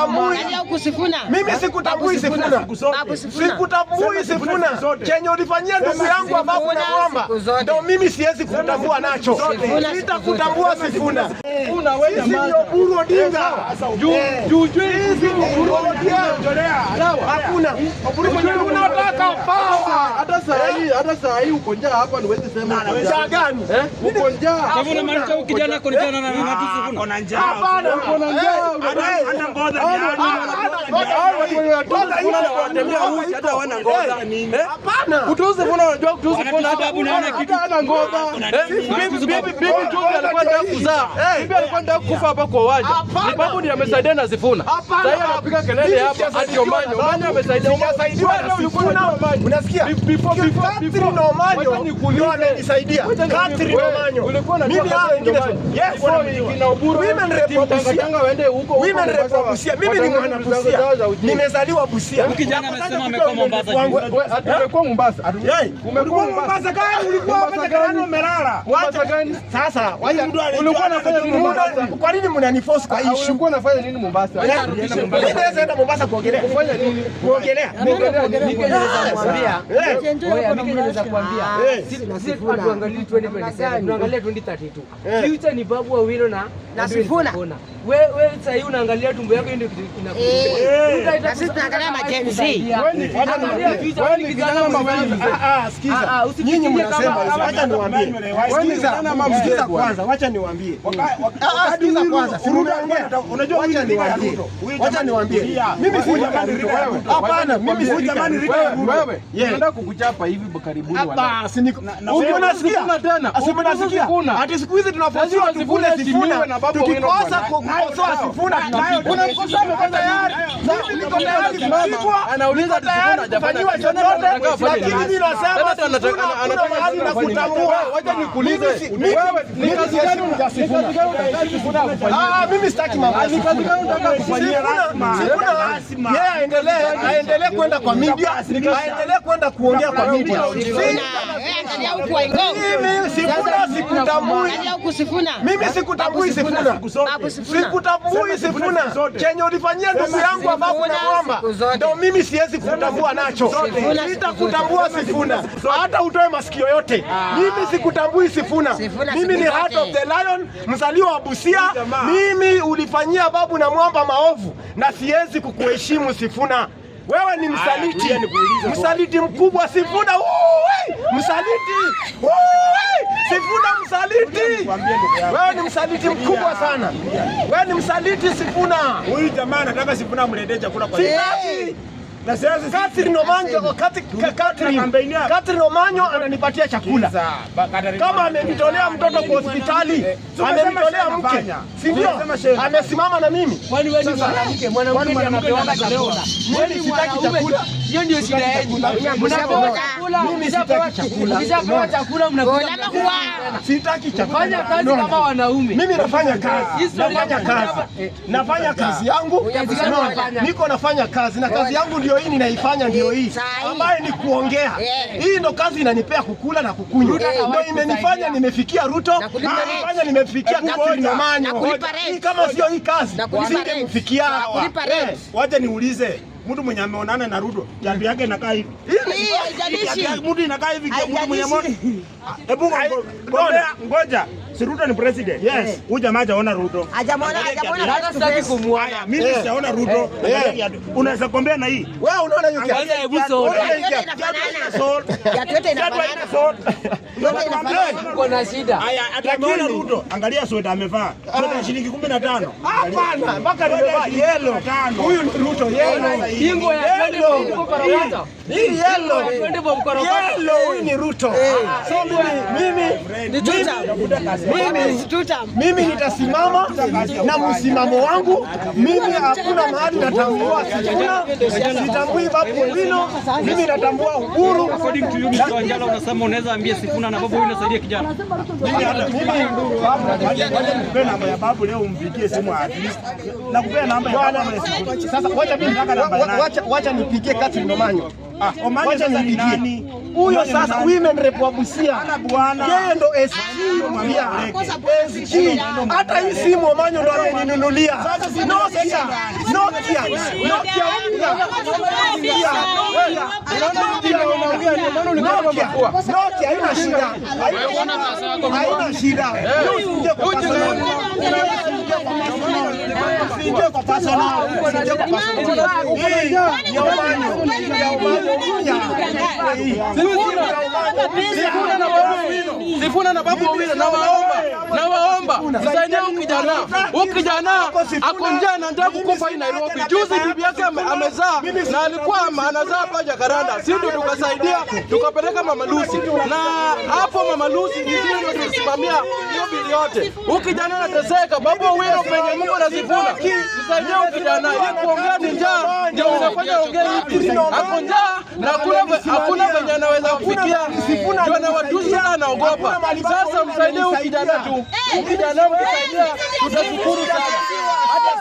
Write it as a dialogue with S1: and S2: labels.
S1: Sikutambui.
S2: Angalia huku Sifuna.
S1: Mimi sikutambui
S2: Babu
S1: Sifuna.
S2: Babu Sifuna.
S1: Sikutambui Sifuna. Chenye ulifanyia ndugu yangu ambapo
S2: Sifuna
S1: na mwamba
S2: siku zote.
S1: ndo mimi siwezi kutambua nacho.
S2: Sifuna siku
S1: Sitakutambua Sifuna.
S3: Una wewe
S1: Sisi ni
S3: nyamaza.
S1: Oburu Odinga.
S3: Juu juu juu
S1: Sisi ni Oburu Odinga.
S3: Sawa.
S1: Hakuna. Tunataka power.
S3: Hata saa hii uko njaa hapa, niwezi sema uko
S1: Njaa
S3: njaa.
S1: gani?
S3: Eh? Uko njaa.
S4: Kwa hivyo unamaanisha huyu kijana ako njaa na na Sifuna?
S1: Hapana.
S3: Uko na njaa.
S1: Eh,
S3: Hao watu wenye wanatusi Sifuna na wanatembea uchi hata hawana ngoza. Eh?
S1: Hapana.
S3: Kutusi Sifuna, unajua kutusi Sifuna hata
S4: Sababu naona
S3: hata hana ngoza. Eh? Bibi juzi alikuwa anataka kuzaa. Bibi alikuwa anataka kufa hapa kwa uwanja.
S1: Hapana.
S3: Ni babu ndiye amesaidia na Sifuna.
S1: Hapana.
S3: Sasa hivi anapiga kelele
S1: Mimi
S3: hapa ati
S1: sijasaidiwa
S3: Omanyo.
S1: na
S3: Omanyo
S1: babu.
S3: amesaidia.
S1: Sijasaidiwa na
S3: Wewe ulikuwa
S1: Sifuna.
S3: unajua Omanyo.
S1: Unasikia?
S3: Before
S1: Catherine
S3: before
S1: Omanyo
S3: Wacha nikuulize.
S1: ndio amenisaidia.
S3: Wacha nikuulize.
S1: Catherine
S3: Wewe,
S1: Omanyo.
S3: ulikuwa unajua
S1: Mimi hao
S3: Catherine
S1: wengine
S3: Omanyo.
S1: yes.
S3: Before kina Oburu,
S1: Women rep
S3: timu
S1: wa Busia.
S3: Tanga Tanga waende huko huko
S1: Women rep
S3: Mombasa
S1: wa Busia. Mimi ni
S3: watangaze
S1: mwana
S3: vitu zao
S1: Busia.
S3: za ujinga.
S1: Nimezaliwa Busia.
S4: Huyu kijana amesema amekuwa Mombasa juzi.
S3: Wewe, ati umekuwa Mombasa.
S1: Hey.
S3: Umekuwa Mombasa. Ulikuwa gani umelala? Mombasa gani?
S1: Sasa wacha
S3: Ulikuwa unafanya nini Mombasa?
S1: Kwa nini mnaniforce kwa
S3: Ah,
S1: issue?
S3: ulikuwa unafanya nini Mombasa?
S1: Mimi naweza enda Mombasa kuogelea.
S3: Kufanya nini?
S1: Kuogelea.
S3: Kuogelea nini?
S5: Mimi naweza kuambia.
S1: Eh.
S5: Oya, mimi naweza kuambia.
S1: Eh.
S5: Sisi hatuangalii 2027, tunaangalia 2032. Future ni Babu Owino na
S2: Na
S5: Edwin
S2: Sifuna.
S5: We sasa hii unaangalia tumbo yako ndio kitu inakusumbua.
S2: Na sisi tunaangalia ma Gen Z.
S3: Wewe ni kijana,
S5: Angalia future,
S3: wewe ni kijana ama wewe ni mzee?
S1: Ah, ah, sikiza.
S5: Ah, ah, usifikirie
S1: Nyinyi mnasema, wacha niwaambie.
S3: Wewe ni
S1: Sikiza,
S3: kijana ama mzee
S1: sikiza
S3: bwana?
S1: kwanza, wacha niwaambie. Ah, ah, sikiza kwanza. Si mnaongea. Wacha niwaambie. Wacha niwaambie. Mimi si Hapana, mimi si
S3: Wewe, wewe,
S1: Yeah.
S3: tunataka kukuchapa hivi karibuni wala.
S1: Basi niko unasikia
S3: Sifuna tena.
S1: Asi unasikia?
S3: Sifuna.
S1: Ati siku hizi tunaforsiwa
S3: Lazima
S1: tukule
S3: Sifuna
S1: Sifuna.
S3: aheshimiwe na Babu Owino
S1: Tukikosa
S3: bwana.
S1: kukosoa Sifuna tunapigwa.
S3: Unamkosoa amefanya
S1: Tayari.
S3: nini?
S1: Mimi niko tayari kupigwa.
S3: Anauliza
S1: Niko tayari
S3: ati Sifuna hajafanya
S1: kufanyiwa
S3: kitu.
S1: chochote,
S3: Anataka afanye
S1: lakini
S3: nini?
S1: mimi nasema
S3: Tena
S1: Sifuna hakuna
S3: anataka
S1: mahali na
S3: afanye nini?
S1: kutambua.
S3: Wacha nikuulize. Wewe ni
S1: Mimi
S3: kazi gani
S1: siheshimu
S3: ni
S1: Sifuna.
S3: kazi gani unataka Sifuna akufanyie?
S1: Ah, mimi sitaki mambo ya
S3: Ni kazi
S1: Sifuna.
S3: gani unataka kufanyia?
S1: Sifuna, yeye aendelee kwenda kwa media, aendelee kwenda kuongea kwa media.
S2: Sifuna. Eh, angalia huku Waingo.
S1: Mimi Sifuna sikutambui.
S2: Angalia huku Sifuna.
S1: Mimi sikutambui Sifuna.
S2: Babu Sifuna.
S1: Sikutambui Sifuna. Chenye ulifanyia ndugu yangu ambapo na mwamba
S2: Siku zote.
S1: ndo mimi siwezi kutambua nacho.
S2: Sifuna
S1: Sitakutambua Sifuna. Hata utoe masikio yote. Mimi sikutambui Sifuna.
S2: Sifuna
S1: Mimi ni
S2: siku
S1: heart
S2: zote.
S1: of the lion, mzaliwa wa Busia. Mimi ulifanyia babu na mwamba maovu na siwezi kukuheshimu Sifuna. Wewe ni msaliti, msaliti mkubwa Sifuna. Uwe! Msaliti, Uwe! Sifuna msaliti. Wewe ni msaliti mkubwa sana. Wewe ni msaliti Sifuna.
S6: Huyu jamaa anataka Sifuna amletee chakula kwa
S1: Sitaki.
S6: Na siwezi
S1: Catherine Omanyo, Catherine Omanyo ananipatia chakula. Kama amenitolea mtoto kwa hospitali, amenitolea mke, si ndio? Amesimama na mimi.
S5: Kwani wewe ni mwanamke? Mwanamke ndiye anapewa chakula.
S1: Mimi sitaki chakula.
S5: Hiyo ndio shida yenu. Mnapewa chakula,
S1: Mimi sitaki chakula.
S5: Mkishapewa chakula mnakuja.
S2: Lama kuwa.
S1: Sitaki chakula.
S5: Fanya kazi
S1: No, no.
S5: kama wanaume.
S1: Mimi nafanya kazi,
S5: History
S1: nafanya
S5: ya
S1: kazi,
S5: Eh.
S1: nafanya kazi yangu.
S5: Kazi gani
S1: Unaona?
S5: unafanya?
S1: Niko nafanya kazi na kazi yangu ndio hii ninaifanya, ndio hii
S2: Sahi.
S1: ambayo ni kuongea.
S2: Eh.
S1: Hii ndo kazi inanipea kukula na kukunywa,
S5: Ruto
S1: ndio
S5: hawahi
S1: imenifanya
S5: kusaidia.
S1: nimefikia Ruto,
S2: Na kulipa rent.
S1: imenifanya nimefikia
S6: Hebu
S1: Catherine
S6: ngoja.
S1: Omanyo.
S2: Na kulipa rent.
S1: Hii kama sio hii kazi
S2: Na kulipa rent.
S1: singemfikia.
S2: Na kulipa rent.
S6: Wacha niulize, mtu mwenye ameonana na Ruto, kiatu yake inakaa hivi.
S2: Hii haijalishi.
S6: Kiatu mtu inakaa hivi, mtu mwenye
S2: Haijalishi.
S6: Hebu ngoja, ngoja. Si Ruto ni president?
S1: Yes.
S6: Huyu jamaa hajaona Ruto.
S2: Hajamuona, hajamuona
S5: Hata
S2: face to
S5: sitaki
S2: face.
S5: kumuona.
S6: Haya, mimi sijaona Ruto. Angalia kiatu. Unaweza kombea na hii.
S1: Wewe unaona hiyo kiatu?
S5: Kwanza hebu soma.
S1: Unaona hiyo
S2: Yote
S1: kiatu?
S2: inafanana.
S6: Sol.
S2: Kiatu yote
S6: Kiatu haina
S2: inafanana.
S6: sol.
S2: Yote inafanana.
S5: Uko na shida.
S6: Haya, hata ameona Ruto. Angalia sweta amevaa. Sweta ya shilingi 15.
S1: Hapana, mpaka nimevaa yellow. Huyu ni Ruto yellow.
S5: Ingo ya
S1: Yellow.
S5: 20 bob korokota.
S1: Hii yellow.
S5: Ya 20 bob korokota.
S1: Yellow, huyu ni Ruto. So mimi
S2: Ni tutam. Mimi tutam.
S1: mimi nitasimama na msimamo wangu. Mimi hakuna mahali natambua Sifuna, sitambui Babu Owino, mimi natambua Uhuru.
S4: According to you, Mr. Wanjala, unasema unaweza ambia Sifuna na Babu Owino saidia kijana.
S6: Wacha nikupe namba ya babu leo umpigie simu at least. Nakupea namba ya babu ama ya Sifuna.
S1: Sasa wacha mimi
S6: Nataka namba ya nani?
S1: wacha nipigie Catherine Omanyo.
S6: Ah, Omanyo
S1: Wacha
S6: sasa ni
S1: nipigie.
S6: nani?
S1: Huyo sasa women rep wa Busia.
S6: Hana bwana.
S1: Yeye ndo SG mpya. SG. Hata hii simu Omanyo ndo ameninunulia. Nokia. Nokia. Nokia mpya. Nokia.
S3: Unaona ujinga unaongea, ndio maana ulikata
S1: Nokia.
S3: mapua.
S1: Nokia haina shida. Haina shida. Wewe usiingie kwa personal. Usiingie kwa personal. Usiingie kwa personal. Usiingie kwa personal. Hii ni Omanyo. Ni ya Omanyo mpya. Hii.
S3: Sifuna na Babu Owino, Sifuna na Babu Owino, nawaomba msaidie huyu kijana. Huyu kijana ako njaa na anataka kukufa hii Nairobi. Juzi bibi yake amezaa na alikuwa anazaa hapa Jakaranda, si ndio? Tukasaidia tukapeleka Mama Lucy, na hapo Mama Lucy ni sisi ndio tulisimamia hiyo bili yote. Huyu kijana anateseka. Babu Owino penye Mungu na Sifuna, msaidie huyu kijana. Hii kuongea ni njaa ndio unafanya ongee hivi. Ako njaa na hakuna venye anaweza kufikia, ndio na watusi sana, anaogopa. Sasa msaidie huyu kijana tu, huyu kijana mkisaidia, tutashukuru sana. Hata